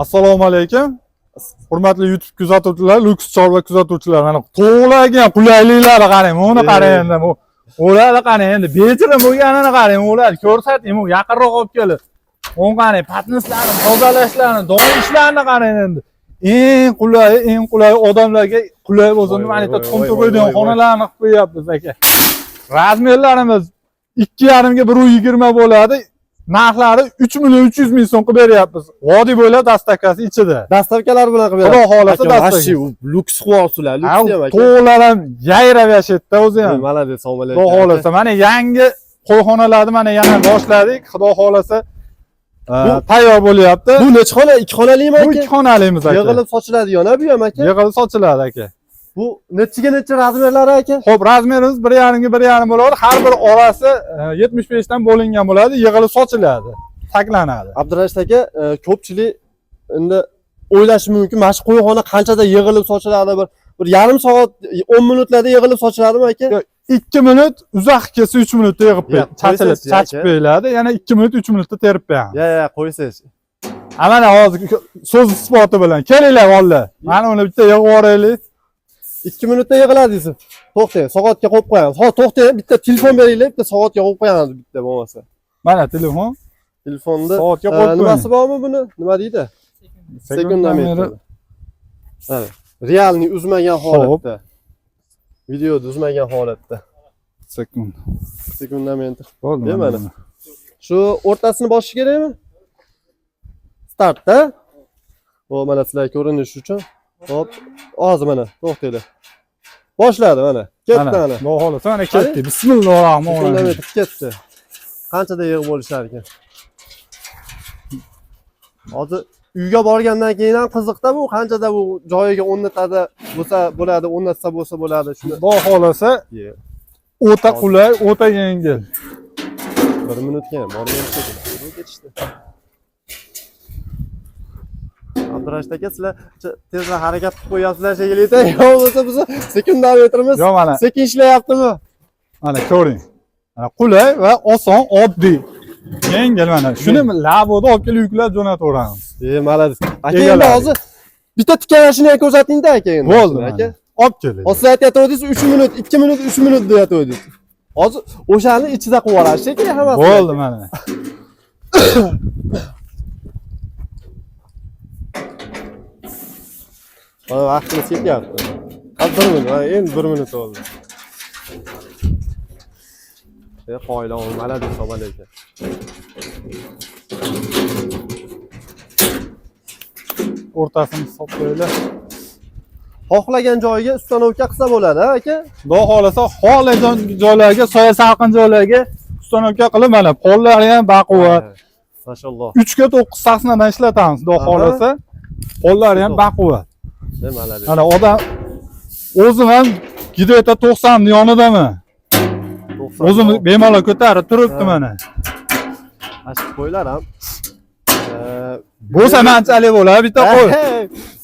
Assalomu alaykum. Hurmatli YouTube kuzatuvchilar, Lux Chorva kuzatuvchilar, mana to'g'larga ham qulayliklari qarang, buni qarang endi bu. Ularni qarang endi, bejirim bo'lganini qarang, ular ko'rsating, bu yaqinroq olib kelib. Uni qarang, patnislarni, tozalashlarni, donishlarni qarang endi. Eng qulay, eng qulay odamlarga qulay bo'lsin, Voy, mana voy, yerda voy, tuxum voy, to'kadigan voy, voy. xonalarni qilib qo'yapmiz aka. Размер larimiz 2,5 ga 1,20 bo'ladi. Narxlari 3 million 300 ming so'm qilib beryapmiz. Vodiy bo'ylab доставка si ichida. Доставка lar bilan qilib Xudo xohlasa Aka, доставка. вообще люкс qilyapsizlar, Ha, люкс ham aka. to'g'lar ham yayrab yashaydi o'zi ham. Молодец, assalomu alaykum. Xudo xohlasa mana yangi qo'yxonalarni mana yana boshladik. Xudo xohlasa tayyor bo'lyapti. Bu necha xona? Ikki xonalimi Bu aka? ikki xonalimiz aka. Yig'ilib sochiladigan bu ham aka. Yig'ilib sochiladi aka. Bu nechiga necha размер lari aka? Xo'p, размер imiz 1,5 ga 1,5 bo'ladi. Har bir orasi 75 dan bo'lingan bo'ladi. Yig'ilib sochiladi. Taklanadi. Abdurashid aka, ko'pchilik endi o'ylashi mumkin, mana shu qo'yxona qanchada yig'ilib sochiladi bir yarim soat, 10 minutlarda yig'ilib sochiladimi aka? Yo'q, 2 minut, uzoq kelsa 3 minutda yig'ib Ya, chachilib, qo'ysangiz, chachib aka. beriladi. Yana 2 minut, 3 minutda terib beramiz. Ya, ya, qo'ysangiz. Ha, mana hozir so'z isboti bilan. Kelinglar bolalar. Mana uni bitta yig'ib yuboraylik. 2 minutda yig'iladi deysiz. To'xtang, soatga qo'yib qo'yamiz. Hozir to'xtang, bitta telefon beringlar, bitta soatga qo'yib qo'yamiz bitta bo'lmasa. Mana telefon. Telefonda Soatga qo'yib qo'ying. nimasi bormi buni? Nima deydi? Sekundometr. Ha, реальный uzmagan holatda. Videoda uzmagan holatda. Sekund. Sekundometr. Bo'ldi. Mana. Mana. Shu o'rtasini bosish kerakmi? Startda. Hop, mana sizlarga ko'rinishi uchun. Hop, hozir mana, to'xtanglar. Boshladi mana. Ketdi Mana, mana. Xudo xohlasa mana ketdi. Bismillahirrohmanirrohim. Sekundometr ketdi. Qanchada yig'ib bo'lishar ekan? Hozir uyga borgandan keyin ham qiziqda bu, qanchada bu joyiga o'rnatada bo'lsa bo'ladi, o'rnatsa bo'lsa bo'ladi. Shuni Xudo xohlasa Ye, o'ta qulay, o'ta yengil. 1 minutga ham bormayapti ekan. Ketishdi. Abdurashid aka, sizlar tezroq harakat qilib qo'yapsizlar shekilli, yo bo'lmasa biz sekundometrimiz Yo mana, sekin ishlayaptimi? Mana ko'ring. Mana qulay va oson, oddiy. Yengil mana. Shuni lavoda olib kelib yuklab jo'nataveramiz. E, молодец. Aka, endi Egalari. hozir bitta tikkalashini ham ko'rsatingda aka endi. Bo'ldi aka. mana. Olib keling. Hozir siz aytayotgandingiz 3 minut, 2 minut, 3 minut deyotgandingiz. Hozir o'shani ichida qilib yuborasiz shekilli hammasini. Bo'ldi mana. Mana vaqtimiz ketyapti. Hozir 1 minut, mana endi 1 minut bo'ldi. E, qoyila молодец, Somali aka. O'rtasini hisoblaylar. Xohlagan joyiga установка qilsa bo'ladi, ha aka? Xudo xohlasa xohlagan joylarga, soya salqin joylarga установка qilib mana pollari ham baquvvat. Mashalloh. 3 ga 9 sahnadan ishlatamiz, Xudo xohlasa. Pollari ham baquvvat. Ne молодец. Mana odam o'zim ham где-то 90 ni yonidaman. 90 O'zim bemalol ko'tarib turibdi mana. Mana shu qo'ylar ham Bo'lsa manchalik bo'ladi, bitta qo'y.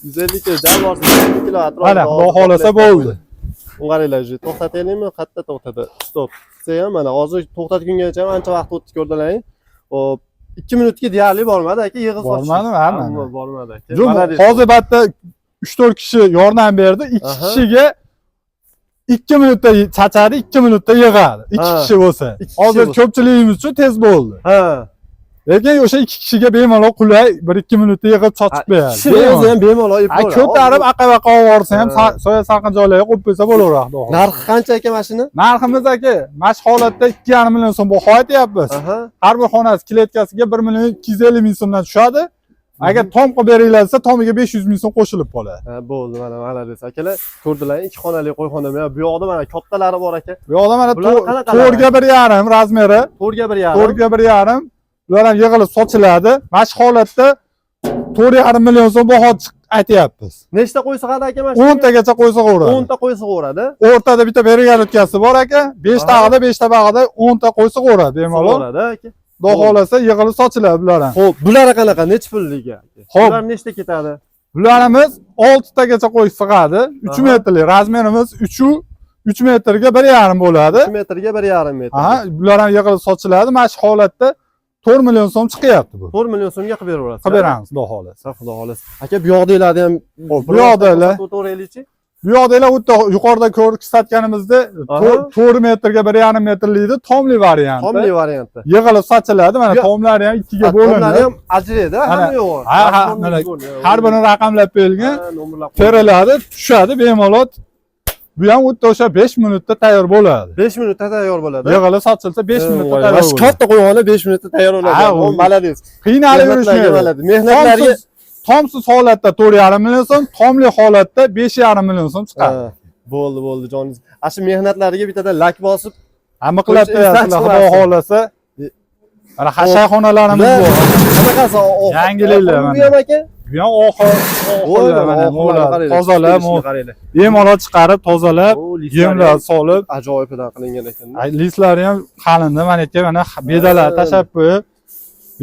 150 kilo jam borsa 150 kilo atrofida. Mana Xudo xohlasa bo'ldi. Uni qaranglar, уже to'xtataylikmi? Qayerda to'xtadi? Stop. Desa ham mana hozir to'xtatgungacha ham ancha vaqt o'tdi ko'rdilaring. Hop, 2 minutga deyarli bormadi aka, yig'ib Bormadimi? Ha, mana. Hamma bormadi aka. Молодец. Hozir bitta 3-4 kishi yordam berdi. 2 kishiga 2 minutda chachadi, 2 minutda yig'adi. 2 kishi bo'lsa. 2 kishi Hozir bo'lsa. ko'pchiligimiz uchun tez bo'ldi. Lekin o'sha 2 kishiga bemalol qulay 1-2 minutda yig'ib sochib beradi. Kishini o'zi ham bemalol ip bo'ladi. Ko'tarib aqa-baqa olib borsa ham soya salqin joylarga qo'yib qo'ysa bo'laveradi. Xudo xohlasa. Narxi qancha aka mashina? Narximiz aka, mana shu holatda 2,5 million so'm baho aytyapmiz. Har bir xonasi клетка siga 1 million 250 ming so'mdan tushadi. Agar tom qilib beringlar desa, tomiga 500 ming so'm qo'shilib qoladi. Ha, bo'ldi mana молодец akalar. Ko'rdilar, 2 xonali qo'yxona. Mana bu yoqda mana kattalari bor aka. Bu yoqda mana Bular qanaqalari? 4 ga 1,5 размер i. 4 ga 1,5. 4 ga 1,5. Bular ham yig'ilib sochiladi. Mana shu holatda 4,5 million so'm baho aytyapmiz. Nechta qo'y sig'adi aka mana shu? 10 tagacha qo'y sig'averadi. 10 ta qo'y sig'averadi. O'rtada bitta перегородка si bor aka. 5 tag'ida, 5 ta bag'ida 10 ta qo'y sig'averadi bemalol. Sig'averadi aka. Xudo xohlasa yig'ilib sochiladi bular ham. Xo'p, bular qanaqa? Necha pulligi? Xo'p. Bular nechta ketadi? Bularimiz 6 tagacha qo'y sig'adi. 3 metrlik размер imiz 3 metrga 1,5 bo'ladi. 3 metrga 1,5 metr. Aha, bular ham yig'ilib sochiladi. Mana shu holatda 4 million so'm chiqyapti bu. 4 million so'mga qilib beraverasiz. Qilib beramiz, xudo xohlasa. Xudo xohlasa. Aka, bu yoqdagilarni ham Xo'p, bu yoqdagilar to'g'raylikchi. Bu yoqdagilar o'ta yuqorida ko'rsatganimizda 4 metrga 1,5 metrlikni tomli varianti. Tomli varianti. Yig'ilib sochiladi. Mana tomlari ham ikkiga Tomlari bo'linib. ham ajraydi, hamma yo'q. Ha, mana har birini raqamlab qo'yilgan. Teriladi, tushadi bemalol. Bu ham o'ta o'sha 5 minutda tayyor bo'ladi. 5 minutda tayyor bo'ladi. Yig'ilib sochilsa 5 minutda tayyor Mana shu bo'ladi. katta qo'yxona 5 minutda tayyor bo'ladi. Ha, U malades. Qiynalib Mehnatlarga yurishmaydi. malades. Mehnatlarga Tomsiz holatda 4,5 million so'm, tomli holatda 5,5 million so'm chiqadi. Ha, bo'ldi, bo'ldi joningiz. Ana shu mehnatlariga bittada lak bosib, Hamma qilib qo'yasizlar, xudo xohlasa. Mana xashakxonalarimiz bor. Qanaqasi? Yangiliklar Bu mana. ham aka. Bu ham oxir, oxirlar mana mo'lar, tozalab, bemalol chiqarib, tozalab, yemlar solib, ajoyibidan qilingan ekan. Listlari ham qalinda mana yerga mana bedalar tashlab qo'yib,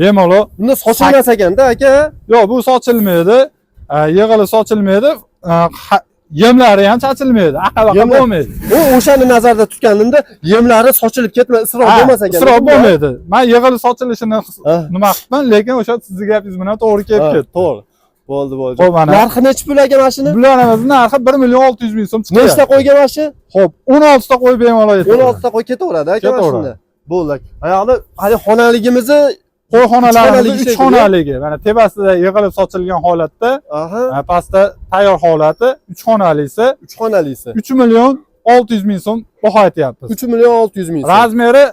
bemalol. Bunda sochilmas ekanda aka. Yo'q, bu sochilmaydi. Yig'ilib sochilmaydi. Yemlari ham chachilmaydi. Aqa-baqa bo'lmaydi. U o'shani nazarda tutganimda yemlari sochilib ketma, isrof bo'lmas ekan. Isrof bo'lmaydi. Men yig'ilib sochilishini nima qilibman, lekin o'sha sizni gapingiz bilan to'g'ri kelib ketdi. To'g'ri. Bo'ldi, bo'ldi. Xo'p, mana. Narxi nechi pul aka mashina? Bularimizni narxi 1 million 600 ming so'm chiqyapti. Nechta qo'yga mashi? Xo'p, 16 ta qo'y bemalol yetadi. 16 ta qo'y ketaveradi aka Ketaveradi. mashina. Bo'ldi. Ayog'ida hali xonaligimizni Qo'yxonalarimiz 3 xonaligi. Mana tepasida yig'ilib sochilgan holatda, pastda tayyor holati 3 xonalisi, 3 xonalisi. 3 million 600 ming so'm baho aytyapmiz. 3 million 600 ming so'm. Razmeri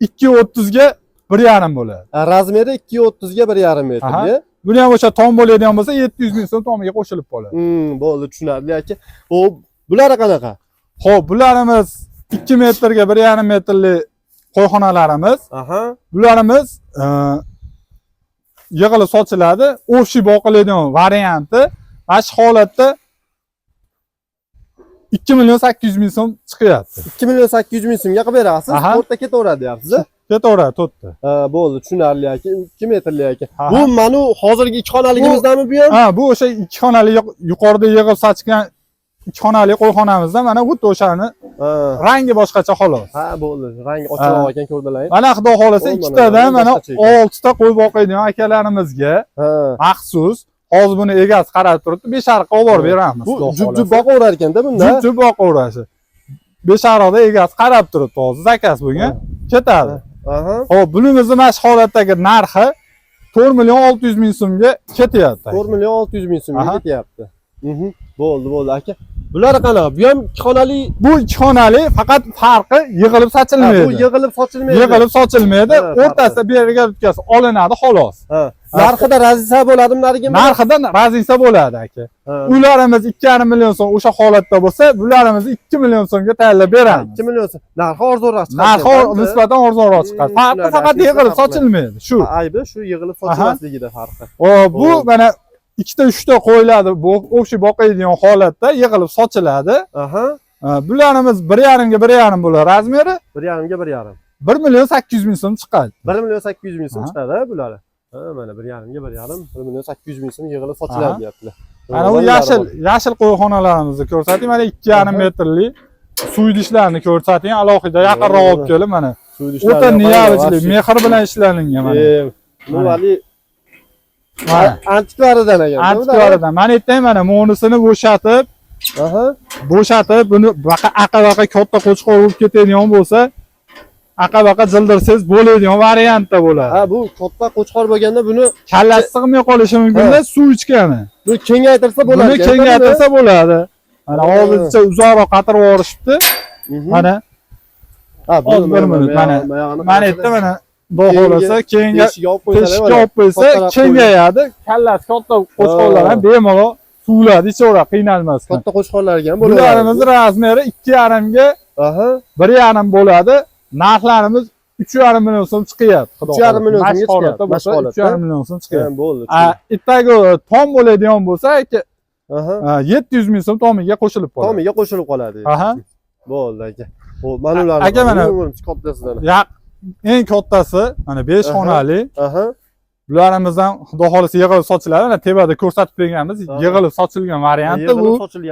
2.30 ga 1.5 bo'ladi. Razmeri 2.30 ga 1.5 metrga. Buni ham o'sha tom bo'ladigan bo'lsa 700 ming so'm tomiga qo'shilib qoladi. Bo'ldi, tushunarli aka. Xo'p, bular qanaqa? Xo'p, bularimiz 2 metrga 1.5 metrli qo'yxonalarimiz. Bularimiz yig'ilib sochiladi. O'xshib boqiladigan varianti. Mana shu holatda 2 million 800 ming so'm chiqyapti. 2 million 800 ming so'mga qilib berasiz. To'rtta ketaveradi deyapsiz. Ketaveradi to'rtta. Ha, bo'ldi, tushunarli aka. 2 metrli aka. Bu manu hozirgi 2 xonaligimizdami bu ham? Ha, bu o'sha 2 xonali yuqorida yig'ib sochgan 2 xonali qo'yxonamizda mana xuddi o'shani rangi boshqacha xolos. Ha, bo'ldi. Rangi ochiqroq ekan, ko'rdilar. Mana xudo xolasa ikkitadan mana 6 ta qo'y boqadigan akalarimizga maxsus. Hozir buni egasi qarab turibdi, 5 ariqqa olib borib beramiz. Bu jup-jup boqaverar ekanda bunda. Jup-jup boqaverashi. 5 ariqda egasi qarab turibdi, hozir zakaz bo'lgan, ketadi. Xo'p, bunimizni mana shu holatdagi narxi 4 million 600 ming so'mga ketyapti. 4 million 600 ming so'mga ketyapti. Bo'ldi, bo'ldi aka. Bular qanaqa? Bu ham 2 xonali. Bu 2 xonali, faqat farqi yig'ilib sochilmaydi. Bu yig'ilib sochilmaydi. Yig'ilib sochilmaydi. O'rtasida bu yerga bitkasi olinadi xolos. Narxida razisa bo'ladimi narigi? Narxidan razisa bo'ladi aka. Uylarimiz 2,5 million so'm o'sha holatda bo'lsa, bularimiz 2 million so'mga tayyorlab beramiz. 2 million so'm. Narxi arzonroq chiqadi. Narxi nisbatan arzonroq chiqadi. Farqi faqat yig'ilib sochilmaydi. Shu. Aybi shu yig'ilib sochilmasligida farqi. Bu mana 2ta 3ta qo'yiladi, bu o'xshab boqadigan holatda yig'ilib sochiladi. Bularimiz 1,5 ga 1,5 bo'ladi razmeri. 1,5 ga 1,5. 1 million 800 ming so'm chiqadi. 1 million 800 ming so'm chiqadi bulari. Ha, mana 1,5 ga 1,5, 1 million 800 ming so'm yig'ilib sochiladi deyaptilar. Mana bu yashil qo'yxonalarimizni ko'rsating. Mana 2,5 metrli suv idishlarni ko'rsating. Alohida yaqinroq olib kelib mana. O'ta niyavchilik, mehr bilan ishlangan mana. Nuvali antikvaridan ekan. Antikvaridan. Mana aytay, mana mo'nisini bo'shatib, bo'shatib, buni baqa katta qo'chqor bo'lib ketadigan bo'lsa, aqa-baqa jildirsangiz bo'ladigan variantda bo'ladi. Ha, bu katta qo'chqor bo'lganda buni kallasi sig'may qolishi mumkin-da, suv ichgani. Buni kengaytirsa bo'ladi. Buni kengaytirsa bo'ladi. Mana hozircha uzoqroq qatirib yuborishibdi. Mana. Ha, hozir bir minut mana. Mana yerda mana xudo xolasa keyingi teshikka olib qo'ysa kengayadi. Kallasi katta qo'chqorlar ham bemalol suvladi, ichaveradi, qiynalmasdan. Katta qo'chqorlarga ham bo'ladi. Bularimiz razmeri 2,5 ga 1,5 bo'ladi. Narxlarimiz 3,5 million so'm chiqyapti. 3,5 million so'mga chiqyapti. 3,5 million so'm chiqyapti. Bo'ldi. Ittagi tom bo'ladigan bo'lsa, aka 700 ming so'm tomiga qo'shilib qoladi. Tomiga qo'shilib qoladi. Bo'ldi aka. Xo'p, mana ularni. Aka mana kattasidan. Eng kattasi mana 5 xonali. Bularimiz ham xudo xolasa yig'ilib sochiladi. Mana tepada ko'rsatib berganmiz, yig'ilib sochilgan varianti bu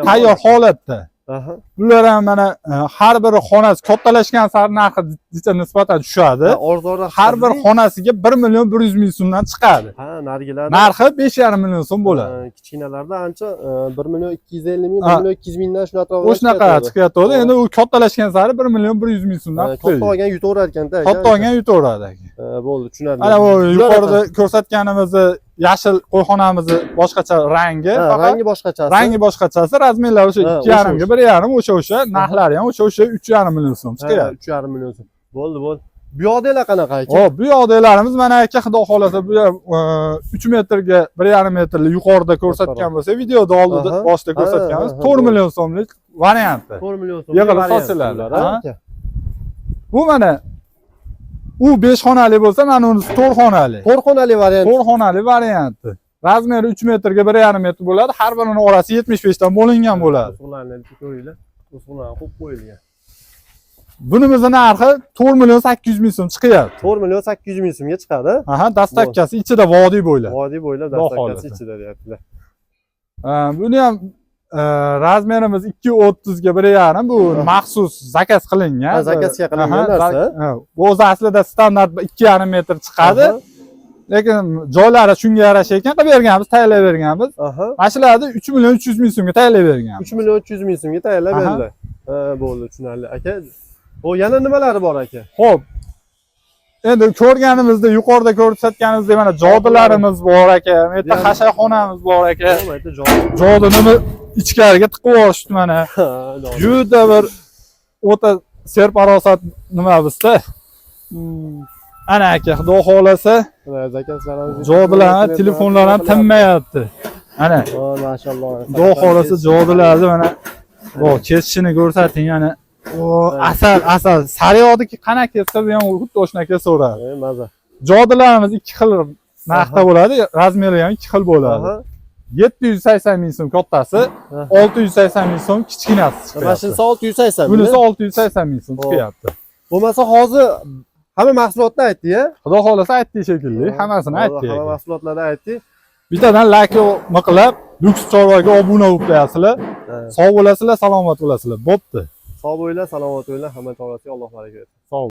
tayyor holatda. Aha. Bular ham mana har bir xonasi kattalashgan sari narxi bitta nisbatan tushadi. Ha, arzonroq. Har bir xonasiga 1 million 100 ming so'mdan chiqadi. Ha, narigilarda Narxi 5,5 million so'm bo'ladi. Ha, kichkinalarda ancha 1 million 250 ming, Ha. 1 million 200 mingdan shuni atrofida O'shanaqa chiqyapti. Endi u kattalashgan sari 1 million 100 ming so'mdan Katta olgan yutaverar ekanda. Katta olgan yutaveradi aka. Bo'ldi, tushunarli. Mana bu Bular yuqorida ko'rsatganimizni yashil qo'yxonamizni boshqacha rangi, Ha, faqat rangi boshqachasi. Rangi boshqachasi, razmerlari o'sha Ha, 2,5 ga o'sha. 1,5 o'sha, narxlari ham o'sha 3,5 million so'm Ha, chiqyapti. 3,5 million so'm. Bo'ldi, bo'ldi. Bu yoqdagilar qanaqa aka? Hop, bu yoqdagilarimiz mana aka, xudo xohlasa bu ham 3 metrga 1,5 metrli yuqorida ko'rsatgan bo'lsa, videoda oldida boshida ko'rsatganmiz, 4 million so'mlik varianti. 4 million so'm. Yig'ilib sotiladi, ha. Bu mana u 5 xonali bo'lsa, mana unisi 4 xonali. 4 xonali variant. 4 xonali varianti. Razmeri 3 metrga 1,5 metr bo'ladi. Har birini orasi 75 dan bo'lingan bo'ladi. To'siqlarni ko'ringlar. To'siqlar qo'yib qo'yilgan. Bunimizni narxi 4 million 800 ming so'm chiqyapti. 4 million 800 ming so'mga chiqadi. Aha, dastavkasi ichida vodiy bo'ylab. Vodiy bo'ylab Xudo dastavkasi xohlasa. ichida deyaptilar. Buni ham razmerimiz 2.30 ga 1.5, bu maxsus zakaz qilingan. Ha, zakazga qilingan Aha, narsa. Ha, bu o'zi aslida standart 2.5 metr chiqadi. Lekin joylari shunga yarasha ekan, qilib berganmiz, tayyorlab berganmiz. Aha. Mana shularni 3 million 300 ming so'mga tayyorlab berganmiz. 3 million 300 ming so'mga tayyorlab Aha. berildi. Ha, bo'ldi, tushunarli aka. O yana nimalari bor aka? Xo'p. Endi ko'rganimizda, yuqorida ko'rsatganimizdek mana jodilarimiz bor aka. Bu yerda Yani- hashaxonamiz bor aka. Bo'lmaydi, jodi. Jodini ichkariga tiqib yuborishdi mana. Ha, jodi. Juda bir o'ta serparosat nima bizda. Ana aka, xudo xohlasa Mana zakazlarimiz. jodilarni, telefonlar ham tinmayapti. Ana, O, mashalloh. xudo xohlasa jodilarni mana bu kesishini ko'rsating ana. O, asal, asal. Sariyodiki qana kessa bu ham xuddi o'shanaqa kesaveradi. Maza. Jodilarimiz ikki xil narxda bo'ladi, razmeri ham ikki xil bo'ladi. Aha. 780 ming so'm kattasi, Aha. 680 ming so'm kichkinasi Mana chiqyapti. shunisi 680. Bunisi 680 ming so'm Hop. chiqyapti. Bo'lmasa hozir hamma mahsulotni aytdi-ya. Xudo xohlasa aytdik shekilli, hammasini aytdik. Hamma mahsulotlarni aytdik. Bittadan like miqlab, Lyuks Chorvaga obuna bo'lib qo'yasizlar. Sog' bo'lasizlar, salomat bo'lasizlar. Bo'pti. Sog' bo'linglar, salomat bo'linglar. Hamma chorasiga Alloh baraka bersin. Sog'